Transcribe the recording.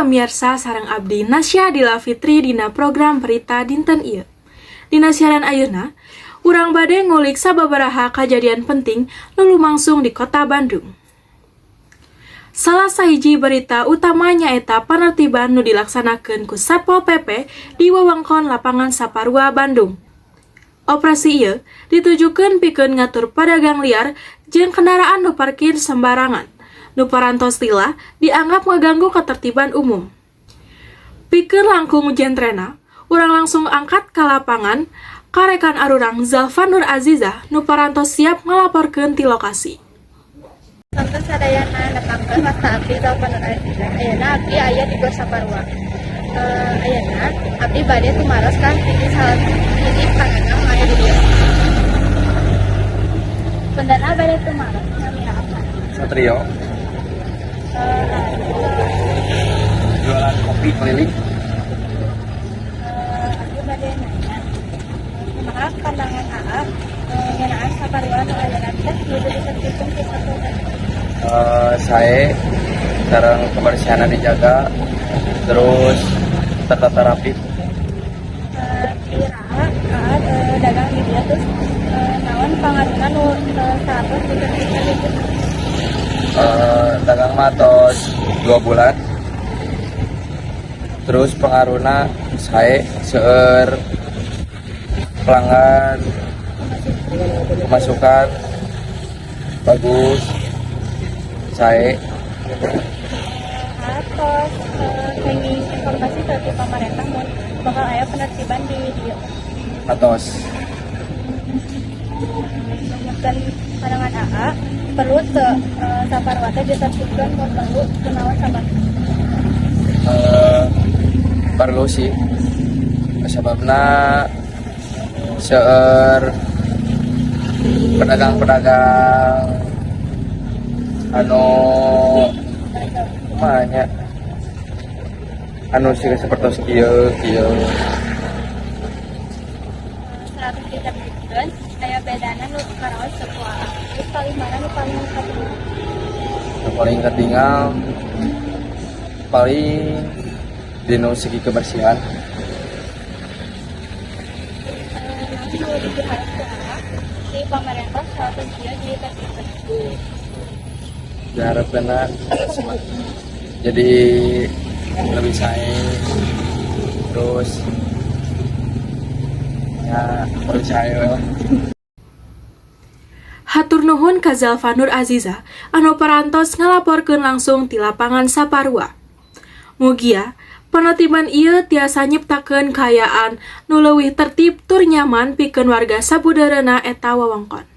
Pemirsa, sareng abdi Nasya Dila Fitri dina program Berita dinten ieu. Dina siaran ayeuna, urang bade ngulik sababaraha kajadian penting nu lumangsung di Kota Bandung. Salah sahiji berita utama nyaeta panertiban nu dilaksanakeun ku Satpol PP di wewengkon Lapangan Saparua, Bandung. Operasi ieu ditujukeun pikeun ngatur pedagang liar jeung kendaraan nu parkir sembarangan nu parantos lila dianggap ngaganggu ketertiban umum. Pikeun langkung jentrena, urang langsung angkat ka lapangan ka rekan arurang Zalfa Nur Aziza nu parantos siap ngalaporkeun ti lokasi. Sonten sadayana, nepangkeun, wasta abdi Zalfa Nur Aziza. Ayeuna abdi aya di GOR Saparua. Ayeuna abdi bade tumaros ka hiji salah hiji padagang nu aya di dieu. Punten, bade tumaros, nami apa? Satrio. Jualan kopi keliling. Abdi bade nanya. Kumaha pandangan Aa ngeunaan Saparua nu ayeuna teh nuju ditertibkeun ku Satpol PP? Saya sekarang kebersihannya dijaga, terus tertata rapi. Iraha Aa dagang di dieu, terus naon pangaruhna nu saatos ditertibkeun itu? Dagang mah tos 2 bulan. Terus pengaruhna saya seueur pelanggan, pemasukan bagus saya. Atos kenging informasi ke pemerintah mun bakal aya penertiban di dieu? Atos. Numutkeun pandangan AA, perlu teu Saparua teh ditertibkeun? Mun perlu, kunaon sababna? Perlu sih, sebabna seueur pedagang-pedagang anu kumaha anu siga seperti kieu kieu. Saatos ditertibkeun, aya bedana nu karaos teu ku AA? Terus paling mana nu paling katingal? Nu paling ketinggal paling dina segi kebersihan. Naon nu diharap ku AA si pemerintah saatos ieu ditertibkeun? Diharapkan jadi lebih sae, terus ya lebih sae lah. Hatur nuhun ka Zalfa Nur Aziza anu parantos ngalaporkeun langsung ti Lapangan Saparua. Mugia penertiban ieu tiasa nyiptakeun kaayaan nu leuwih tertib tur nyaman pikeun warga sabudeureunna eta wewengkon.